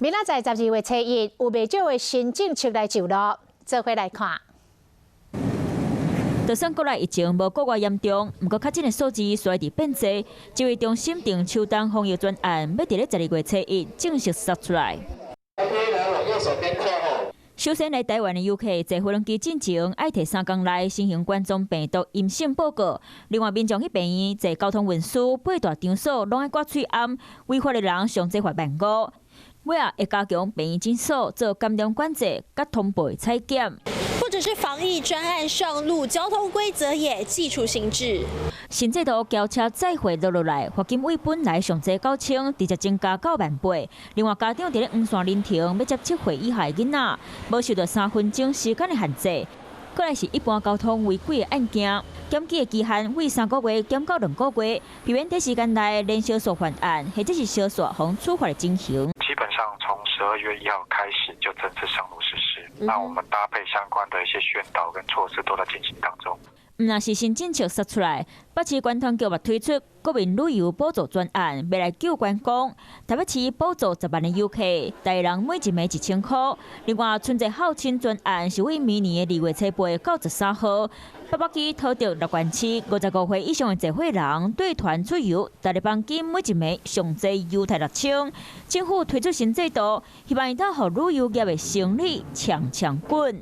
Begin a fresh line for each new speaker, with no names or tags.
明仔載12月初一，有袂少的新政策來上路，做伙來看。
就算國內疫情無國外嚴重，毋過確診的數字煞佇變濟。指揮中心定秋冬防疫專案，欲佇咧12月初一正式殺出來。首先來台灣的遊客坐飛機進前，愛提3工內新型冠狀病毒陰性報告。另外，民眾去病院坐交通運輸，八大場所攏愛掛喙罨，違法的人上濟罰萬五。尾仔會加強病院診所做感染管制，佮通報採檢。
不只是防疫專案上路，交通規則也祭出新制。
新制度轎車載貨落落來，罰金為本來上濟9000，直接增加到萬八。另外，家長佇咧黃線臨停欲接7歲以下囡仔，無受到3分鐘時間的限制。過來是一般交通違規的案件，檢舉的期限為3個月減到2個月，避免短時間內連相鎖犯案，或者是相鎖予處罰的情形。
基本上從12月1號開始就正式上路實施，那我們搭配相關的一些宣導跟措施都在進行當中。
毋但是新政策殺出來，北市觀光局嘛推出國民旅遊補助專案，欲來救觀光。台北市補助10萬的遊客，台人每一名1000箍。另外，春節孝親專案是為明年的2月初八到13號，北北基桃竹六縣市55歲以上的濟歲人對團出遊，台幣金每一名上濟優待6000。政府推出新制度，希望會當予旅遊業的生意強強滾。